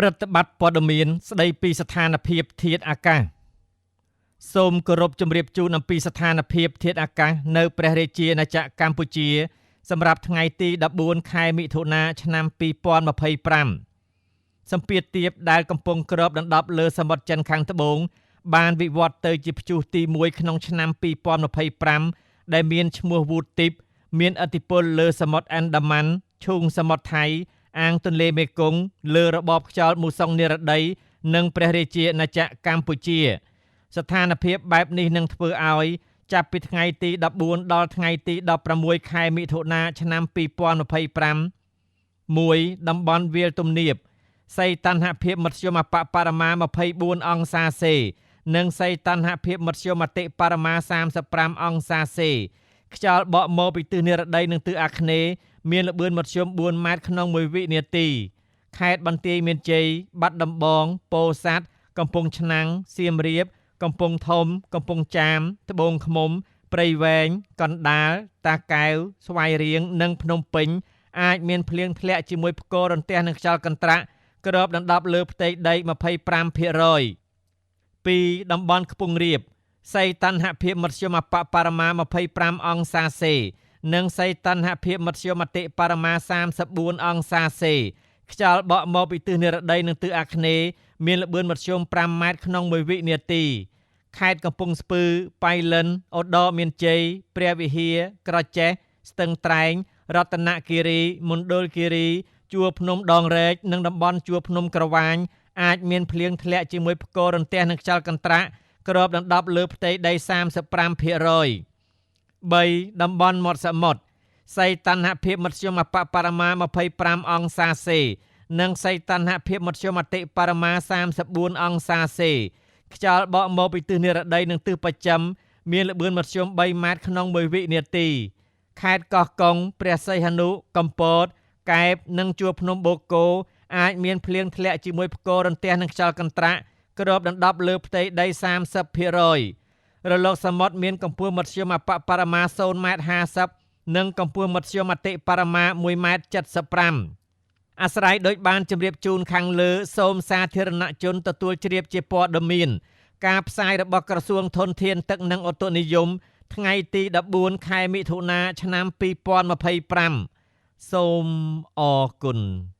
ព្រឹត្តិបត្រព័ត៌មានស្ដីពីស្ថានភាពធាតុអាកាសសូមគោរពជម្រាបជូនអំពីស្ថានភាពធាតុអាកាសនៅព្រះរាជាណាចក្រកម្ពុជា សម្រាប់ថ្ងៃទី14ខែមិថុនាឆ្នាំ2025សម្ពាធទាបដែលកំពុងគ្របដណ្ដប់លើសមុទ្រចិនខាងត្បូងបានវិវត្តទៅជាព្យុះទី1ក្នុងឆ្នាំ2025ដែលមានឈ្មោះវូទីបមានឥទ្ធិពលលើសមុទ្រអាន់ដាម៉ាន់ឈូងសមុទ្រថៃអាងទន្លេមេគង្គលើរបបខ្យល់មូសុងនិរតីនិងព្រះរាជាណាចក្រកម្ពុជាស្ថានភាពបែបនេះនឹងធ្វើឲ្យចាប់ពីថ្ងៃទី14ដល់ថ្ងៃទី16ខែមិថុនាឆ្នាំ2025 1តំបន់វាលទំនាបសីតុណ្ហភាពមធ្យមអបបរមា24អង្សាសេនិងសីតុណ្ហភាពមធ្យមអតិបរមា35អង្សាសេខ្យល់បក់មកពីទិសនិរតីនិងទិសអាគ្នេយ៍មានល្បឿនមធ្យម4ម៉ែត្រក្នុង1វិនាទីខេត្តបន្ទាយមានជ័យបាត់ដំបងពោធិ៍សាត់កំពង់ឆ្នាំងសៀមរាបកំពង់ធំកំពង់ចាមត្បូងឃ្មុំព្រៃវែងកណ្ដាលតាកែវស្វាយរៀងនិងភ្នំពេញអាចមានភ្លៀងធ្លាក់ជាមួយផ្គររន្ទះនិងខ្យល់កន្ត្រាក់គ្របដណ្ដប់លើផ្ទៃដី 25% 2តំបន់ខ្ពង់រាបសីតុណ្ហភាពមធ្យមអបបរមា25អង្សាសេនិងសីតុណ្ហភាពមធ្យមអតិបរមា34អង្សាសេខ្យល់បក់មកពីទិសនិរតីនិងទិសអាគ្នេយ៍មានល្បឿនមធ្យម5ម៉ែត្រក្នុង1វិនាទីខេត្តកំពង់ស្ពឺប៉ៃលិនឧត្តរមានជ័យព្រះវិហារក្រចេះស្ទឹងត្រែងរតនគិរីមណ្ឌលគិរីជួរភ្នំដងរែកនិងតំបន់ជួរភ្នំក្រវាញអាចមានភ្លៀងធ្លាក់ជាមួយផ្គររន្ទះនិងខ្យល់កន្ត្រាក់គ្របដណ្ដប់លើផ្ទៃដី 35% 3តំបន់មាត់សមុទ្រសីតុណ្ហភាពមធ្យមអបបរមា25អង្សាសេនិងសីតុណ្ហភាពមធ្យមអតិបរមា34អង្សាសេខ្យល់បក់មកពីទិសនិរតីនិងទិសបស្ចិមមានល្បឿនមធ្យម3ម៉ែត្រក្នុង1វិនាទីខេត្តកោះកុងព្រះសីហនុកំពតកែបនិងជួរភ្នំបូកគោអាចមានភ្លៀងធ្លាក់ជាមួយផ្គររន្ទះនិងខ្យល់កន្ត្រាក់គ្របដណ្ដប់លើផ្ទៃដី 30% រលកសមុទ្រមានកម្ពស់មធ្យមអបបរមា0.50ម៉ែត្រនិងកម្ពស់មធ្យមអតិបរមា1.75ម៉ែត្រអាស្រ័យដោយបានជម្រាបជូនខាងលើសូមសាធារណជនទទួលជ្រាបជាព័ត៌មានការផ្សាយរបស់ក្រសួងធនធានទឹកនិងឧតុនិយមថ្ងៃទី14ខែមិថុនាឆ្នាំ2025សូមអរគុណ។